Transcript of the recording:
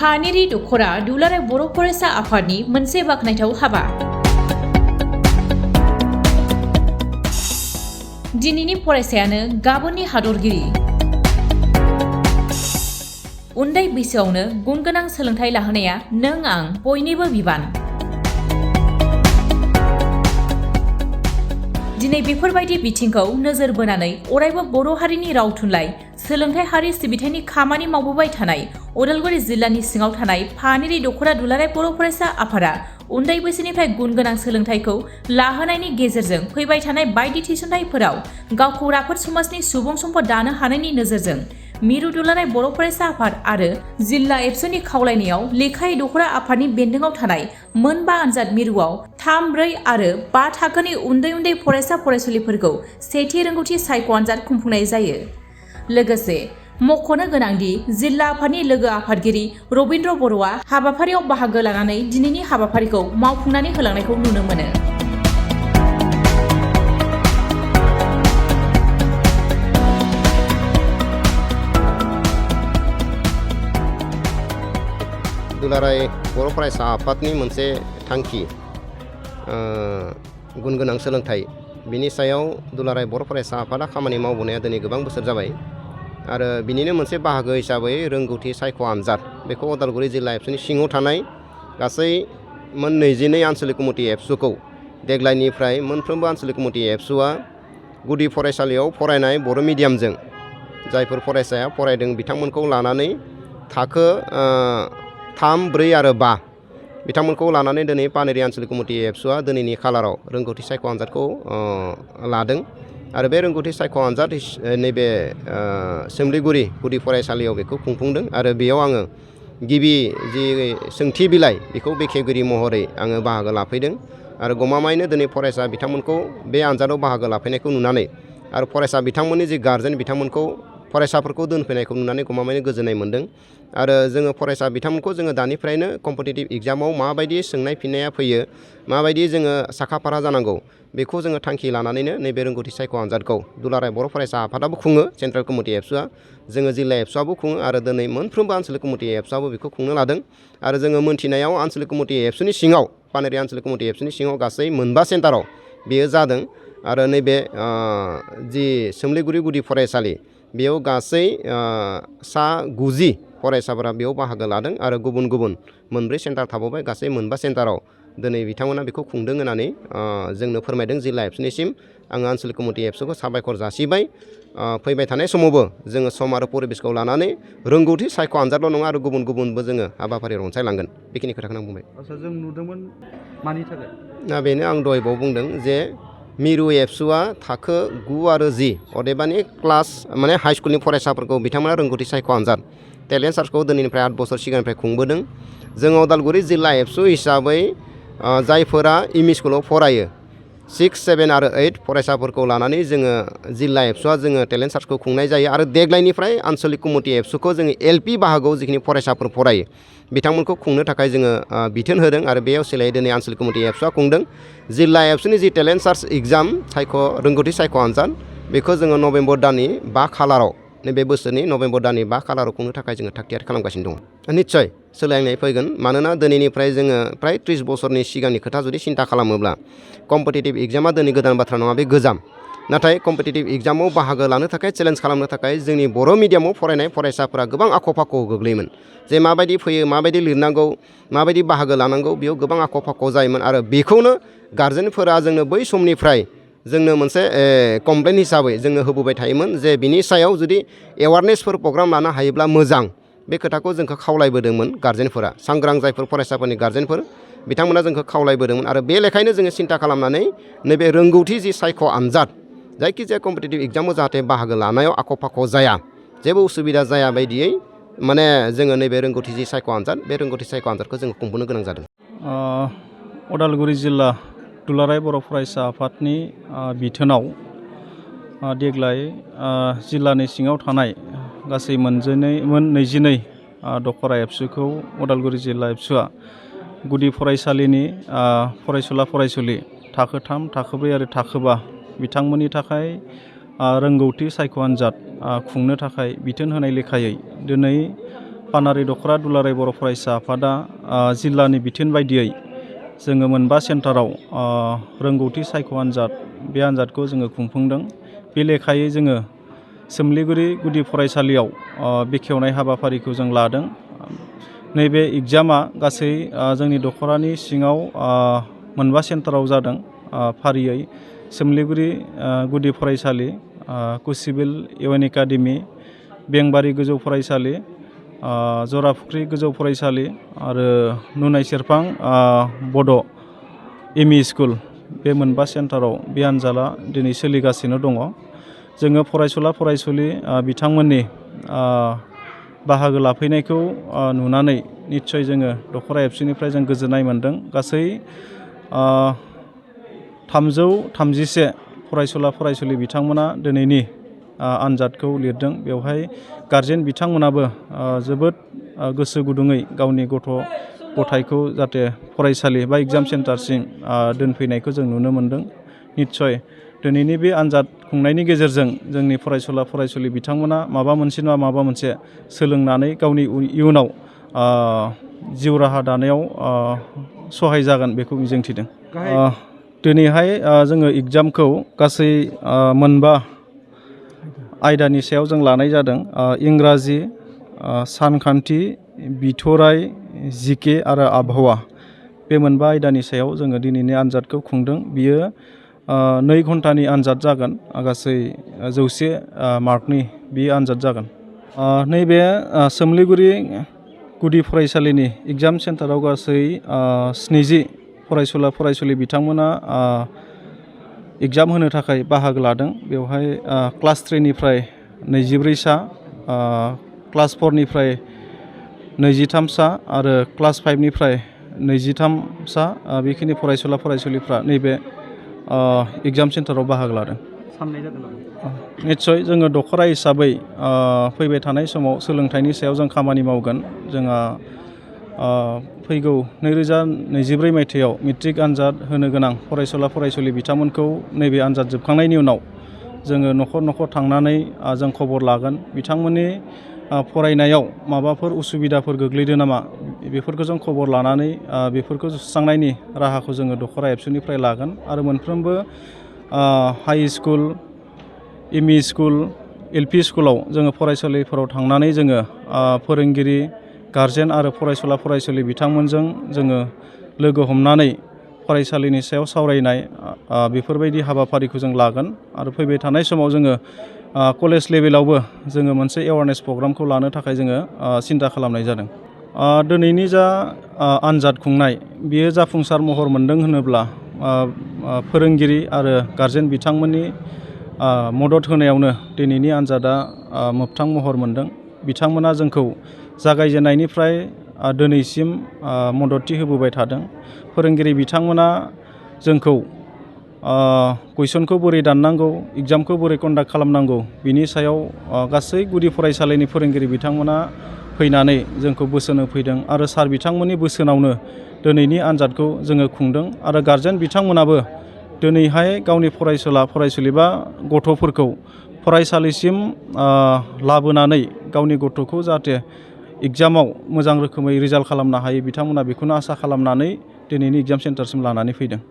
फानिरि दख'रा दुलाराय बर' फरायसा आफादनि मोनसे बाख्नायथाव हाबा। दिनैनि फरायसायानो गाबोननि हादरगिरि। उन्दै बैसोआवनो गुनगोनां सोलोंथाइ लाहोनाया नों आं बयनिबो बिबान। दिनै बेफोरबायदि बिथिंखौ नोजोर बोनानै अरायबो बर' हारिनि राव थुनलाइ सोलोंथाइ हारि सिबिथायनि खामानि मावबोबाय थानाय उदालगुरि जिल्लानि सिङाव थानाय फानिरि दख'रा दुलाराय बर' फरायसा आफादा उन्दै बैसोनिफ्राय गुनगोनां सोलोंथाइखौ लाहोनायनि गेजेरजों फैबाय थानाय बायदि थिसनथाइफोराव गावखौ राफोद समाजनि सुबुं सम्पद दानो हानायनि नोजोरजों मिरु दुलाराय बर' फरायसा आफाद आरो जिल्ला एबसुनि खावलायनायाव लेखायै दख'रा आफादनि बेन्दोङाव थानाय मोनबा आनजाद मिरुआव 3, 4 आरो 5 थाखोनि उन्दै फरायसा फरायसुलिफोरखौ सेथि रोंगौथि सायख' आनजाद खुंफुंनाय जायो। लोगोसे मख'नो गोनांदि जिल्ला आफादनि लोगो आफादगिरि रबिन्द्र बर'आ हाबाफारियाव बाहागो लानानै दिनैनि हाबाफारिखौ मावफुंनानै होलांनायखौ नुनो मोनो। दुलाराय बर' फरायसा आफादनि मोनसे थांखि गुन गोनां सोलोंथाइ बिनि सायाव दुलाराय बर' फरायसा आफादा खामानि मावबोनाया दिनै गोबां बोसोर जाबाय आरो बिनिनो मोनसे बाहागो हिसाबै रोंगौथि सायख' आनजाद बेखौ उदालगुरि जिल्ला एबसुनि सिङाव थानाय गासै मोन 22 आनसलिक कमिटि एबसुखौ देग्लायनिफ्राय मोनफ्रोमबो आनसलिक कमिटि एबसुआ गुदि फरायसालियाव फरायनाय बर' मिडियामजों जायफोर फरायसाया फरायदों बिथांमोनखौ लानानै थाखो 3, 4 आरो 5 बिथांमोनखौ लानानै दिनै पानेरि आनसलिक कमिटि एबसुआ दिनैनि खालाराव रोंगौथि सायख' आनजादखौ लादों आरो बे रोंगौथि सायख' आनजाद नैबे सोमलिगुरि गुदि फरायसालियाव बेखौ खुंफुंदों आरो बेयाव आङो गिबि जि सोंथि बिलाइ बेखौ बेखेवगिरि महरै आङो बाहागो लाफैदों आरो गमामायैनो दिनै फरायसा बिथांमोनखौ बे आनजादाव बाहागो लाफैनायखौ नुनानै आरो फरायसा बिथांमोननि जि गार्जेन बिथांमोनखौ फरायसाफोरखौ दोनफैनायखौ नुनानै गमामायैनो गोजोननाय मोन्दों आरो जोङो फरायसा बिथांमोनखौ जोङो दानिफ्रायनो कम्पिटिटिभ एग्जामाव माबायदि सोंनाय फिननाया फैयो माबायदि जोङो साखाफारा जानांगौ बेखौ जोङो थांखि लानानैनो नैबे रोंगौथि सायख' आनजादखौ दुलाराय बर' फरायसा आफादाबो खुङो सेन्ट्रेल कमिटि एबसुआ जोङो जिल्ला एबसुआबो खुङो आरो दिनै मोनफ्रोमबो आनसलिक कमिटि एबसुआबो बेखौ खुंनो लादों आरो जोङो मोनथिनायाव आनसलिक कमिटि एबसुनि सिङाव पानेरि आनसलिक कमिटि एबसुनि सिङाव गासै मोनबा सेन्टाराव बेयो जादों आरो नैबे जि सोमलिगुरि गुदि फरायसालि बेयाव गासै 90 फरायसाफोरा बेयाव बाहागो लादों आरो गुबुन गुबुन मोनब्रै सेन्टार थाबावबाय गासै मोनबा सेन्टाराव दिनै बिथांमोना बेखौ खुंदों होननानै जोंनो फोरमायदों जिल्ला एबसुनिसिम आङो आनसलिक कमिटि एबसुखौ साबायखर जासिबाय फैबाय थानाय समावबो जोङो सम आरो परिबेसखौ लानानै रोंगौथि सायख' आनजादल' नङा आरो गुबुन गुबुनबो जोङो हाबाफारि रनसायलांगोन बेखिनि खोथाखौनो आं बुंबाय। आच्चा जों नुदोंमोन मानि थाखाय दा बेनो आं दहायबाव बुंदों जे मिरु एबसुआ थाखो 9 आरो 10 अदेबानि क्लास माने हाइ स्कुलनि फरायसाफोरखौ बिथांमोना रोंगौथि सायख' आनजाद टेलेन्ट सार्चखौ दिनैनिफ्राय 8 बोसोर सिगांनिफ्राय खुंबोदों। जोङो उदालगुरि जिल्ला एबसु हिसाबै जायफोरा एमइ स्कुलाव फरायो 6, 7 आरो 8 फरायसाफोरखौ लानानै जोङो जिल्ला एबसुआ जोङो टेलेन्ट सार्चखौ खुंनाय जायो आरो देग्लायनिफ्राय आनसलिक कमिटि एबसुखौ जोङो एलपि बाहागोआव जिखिनि फरायसाफोर फरायो बिथांमोनखौ खुंनो थाखाय जोङो बिथोन होदों आरो बेयाव सोलायै दिनै आनसलिक कमिटि एबसुआ खुंदों। जिल्ला एबसुनि जि टेलेन्ट सार्च एग्जाम रोंगौथि सायख' आनजाद बेखौ जोङो नभेम्बर दाननि 5 खालाराव नैबे बोसोरनि नभेम्बर दाननि 5 खालाराव खुंनो थाखाय जोङो थागथियारि खालामगासिनो दङ। निस्सय सोलायनाय फैगोन मानोना दिनैनिफ्राय जोङो प्राय 30 बोसोरनि सिगांनि खोथा जुदि सिन्था खालामोब्ला कम्पिटिटिभ एग्जामा दिनै गोदान बाथ्रा नङा बे गोजाम नाथाय कम्पिटिटिभ एग्जामाव बाहागो लानो थाखाय चेलेन्ज खालामनो थाखाय जोंनि बर' मिडियामाव फरायनाय फरायसाफोरा गोबां आख' फाख' गोग्लैयोमोन जे माबायदि फैयो माबायदि लिरनांगौ माबायदि बाहागो लानांगौ बेयाव गोबां आख' फाख' जायोमोन आरो बेखौनो गार्जेनफोरा जोंनो बै समनिफ्राय जोंनो मोनसे कमप्लेन हिसाबै जोंनो होबोबाय थायोमोन जे बिनि सायाव जुदि एवारनेसफोर प्रग्राम लानो हायोब्ला मोजां बे खोथाखौ जोंखौ खावलायबोदोंमोन गार्जेनफोरा सांग्रां जायफोर फरायसाफोरनि गार्जेनफोर बिथांमोना जोंखौ खावलायबोदोंमोन आरो बे लेखायनो जोङो सिन्था खालामनानै नैबे रोंगौथि जि सायख' आनजाद जायखिजाया कम्पिटिटिभ एग्जामाव जाहाथे बाहागो लानायाव आख' फाख' जाया जेबो उसुबिदा जाया बायदियै माने जोङो नैबे रोंगौथि जि सायख' आनजाद बे रोंगौथि सायख' आनजादखौ जोङो खुंबोनो गोनां जादों। उदालगुरि जिल्ला दुलाराय बर' फरायसा आफादनि बिथोनाव देग्लाय जिल्लानि सिङाव थानाय गासै मोन 22 दख'रा एबसुखौ उदालगुरि जिल्ला एबसुआ गुदि फरायसालिनि फरायसुला फरायसुलि थाखो 3, थाखो 4 आरो थाखो 5 बिथांमोननि थाखाय रोंगौथि सायख' आनजाद खुंनो थाखाय बिथोन होनाय लेखायै दिनै पानारि दख'रा दुलाराय बर' फरायसा आफादा जिल्लानि बिथोन बायदियै जोङो मोनबा सेन्टाराव रोंगौथि सायख' आनजाद बे आनजादखौ जोङो खुंफुंदों। बे लेखायै जोङो सोमलिगुरि गुदि फरायसालियाव बेखेवनाय हाबाफारिखौ जों लादों। नैबे एग्जामा गासै जोंनि दख'रानि सिङाव मोनबा सेन्टाराव जादों। फारियै सोमलिगुरि गुदि फरायसालि, कुसिबिल इउएन एकाडेमि, बेंबारि गोजौ फरायसालि, जराफुख्रि गोजौ फरायसालि आरो नुनाय सेरफां बड' एमइ स्कुल बे मोनबा सेन्टाराव बे आनजादा दिनै सोलिगासिनो दङ। जोङो फरायसुला फरायसुलि बिथांमोननि बाहागो लाफैनायखौ नुनानै निस्सय जोङो दख'रा एबसुनिफ्राय जों गोजोननाय मोन्दों। गासै 331 फरायसुला फरायसुलि बिथांमोना दिनैनि आनजादखौ लिरदों। बेवहाय गारजेन बिथांमोनाबो जोबोद गोसो गुदुङै गावनि गथ' गथायखौ जाहाथे फरायसालि बा एग्जाम सेन्टारसिम दोनफैनायखौ जों नुनो मोन्दों। निस्सय दिनैनि बे आनजाद खुंनायनि गेजेरजों जोंनि फरायसुला फरायसुलि बिथांमोना माबा मोनसे नङा माबा मोनसे सोलोंनानै गावनि इयुनाव जिउ राहा दानायाव सहाय जागोन बेखौ मिजिंथिदों। दिनैहाय जोङो एग्जामखौ गासै मोनबा आयदानि सायाव जों लानाय जादों। इंराजि, सानखान्थि, बिथराइ, जिके आरो आबहावा बे मोनबा आयदानि सायाव जोङो दिनैनि आनजादखौ खुंदों। बियो 2 घन्टानि आनजाद जागोन। गासै 100 मार्कनि बे आनजाद जागोन। नैबे सोमलिगुरि गुदि फरायसालिनि एग्जाम सेन्टाराव गासै 70 फरायसुला फरायसुलि बिथांमोना एग्जाम होनो थाखाय बाहागो लादों। बेवहाय क्लास 3 निफ्राय 24 सा, क्लास 4 निफ्राय 23 सा आरो क्लास 5 निफ्राय 23 सा बेखिनि फरायसुला फरायसुलिफ्रा नैबे एग्जाम सेन्टाराव बाहागो लादों। निस्सय जोङो दख'रा हिसाबै फैबाय थानाय समाव सोलोंथाइनि सायाव जों खामानि मावगोन। जोंहा फैगौ 2024 मायथाइयाव मेट्रिक आनजाद होनो गोनां फरायसुला फरायसुलि बिथांमोनखौ नैबे आनजाद जोबखांनायनि उनाव जोङो न'खर न'खर थांनानै जों खबर लागोन। बिथांमोननि फरायनायाव माबाफोर उसुबिदाफोर गोग्लैदों नामा बेफोरखौ जों खबर लानानै बेफोरखौ सुस्रांनायनि राहाखौ जोङो दख'रा एबसुनिफ्राय लागोन। आरो मोनफ्रोमबो high school, ME school, LP स्कुलाव जोङो फरायसालिफोराव थांनानै जोङो फोरोंगिरि, गारजेन आरो फरायसुला फरायसुलि बिथांमोनजों जोङो लोगो हमनानै फरायसालिनि सायाव सावरायनाय बेफोरबायदि हाबाफारिखौ जों लागोन। आरो फैबाय थानाय समाव जोङो कलेज लेभेलावबो जोङो मोनसे एवारनेस प्रग्रामखौ लानो थाखाय जोङो सिन्था खालामनाय जादों। दिनैनि जा आनजाद खुंनाय बियो जाफुंसार महर मोन्दों होनोब्ला फोरोंगिरि आरो गारजेन बिथांमोननि मदद होनायावनो दिनैनि आनजादा मोगथां महर मोन्दों। बिथांमोना जोंखौ जागायजेननायनिफ्राय दिनैसिम मददथि होबोबाय थादों। फोरोंगिरि बिथांमोना जोंखौ कुइसनखौ बोरै दाननांगौ, एग्जामखौ बोरै कन्डाक्ट खालामनांगौ बिनि सायाव गासै गुदि फरायसालिनि फोरोंगिरि बिथांमोना फैनानै जोंखौ बोसोन होफैदों। आरो सार बिथांमोननि बोसोनावनो दिनैनि आनजादखौ जोङो खुंदों। आरो गारजेन बिथांमोनाबो दिनैहाय गावनि फरायसुला फरायसुलि बा गथ'फोरखौ फरायसालिसिम लाबोनानै गावनि गथ'खौ जाहाथे एग्जामाव मोजां रोखोमै रिजाल्ट खालामनो हायो बिथांमोना बेखौनो आसा खालामनानै दिनैनि एग्जाम सेन्टारसिम लानानै फैदों।